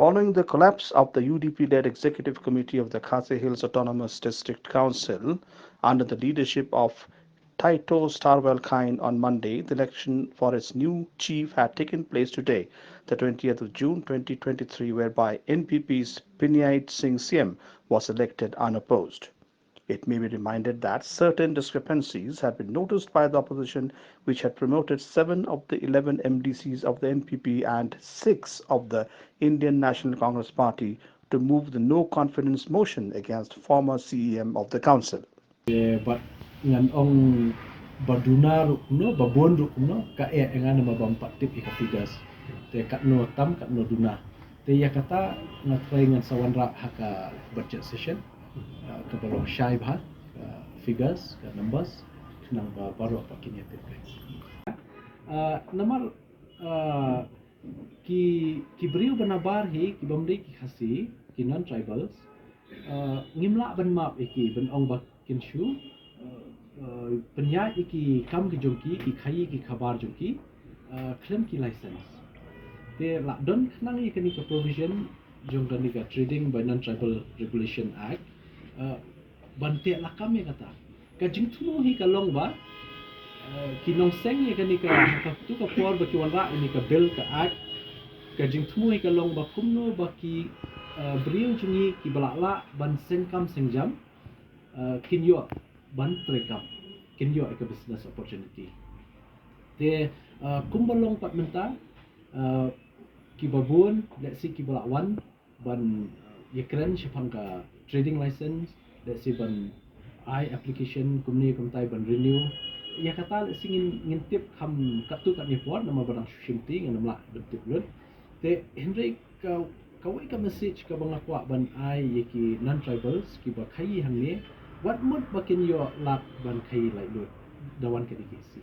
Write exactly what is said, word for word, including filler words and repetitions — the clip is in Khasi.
Following the collapse of the U D P-led Executive Committee of the Khasi Hills Autonomous District Council under the leadership of Taito Starwell Khyne on Monday, the election for its new chief had taken place today, the twentieth of June twenty twenty-three, whereby N P P's Binoy Singh Syiem was elected unopposed. It may be reminded that certain discrepancies had been noticed by the opposition, which had promoted seven of the eleven M D Cs of the N P P and six of the Indian National Congress Party to move the no confidence motion against former C E M of the council. Te ba ngan ong ba duna ruh kumno, ba bun ruh kumno, ka eh ïa nga namar ba ym pat tip ïa ka figures. Te katno tam, katno duna. Te ïa kata nga try ngan sa wanrah ha ka budget session, ah, kaba long shai bha, ka figures, ka numbers, khnang ba baroh ba kin ïa tip. Ah, namar, ah, ki, ki briew ba nabar hi, ki bym dei ki Khasi, ki non-tribals, ah, ngim lah ban map ïa ki, ban ong ba kin shu, ah, ah, pynïaid ïa ki kam ki jong ki, ki khaïi ki khabar jong ki, ah, khlem ki license. Te lah don khnang ïa kane ka provision jong kane ka Trading by Non-Tribal Regulation Act, ah, ban teh lakam ïa kata. Ka jingthmu hi ka long ba, ah, ki nongseng ïa kane ka, ha katu ka por ba ki wanrah ïa kane ka bill, ka act, ka jingthmu hi ka long ba kumno ba ki, ah, briew jong ngi kiba lah lah ban seng kam seng jam, ah, kin ïoh ban trei kam, kin ïoh ïa ka business opportunity. Te, ah, kumba long pat mynta, ah, kiba bun, let's say, kiba lah wan ban, ah, ïakren shaphang ka trading license, let's say, ban ai application kumne kumtai ban renew. Ïa kata, let's say, ngin, ngin tip kham katto katne por, namar ba dang shu shimti, ngin ym lah ban tip lut. Te hynrei ka, kawei ka message kaba nga kwah ban ai ïa ki non-tribals kiba khaïi hangne, wat mut ba kin ïoh lad ban khaïi laitluid da wan ka D K C.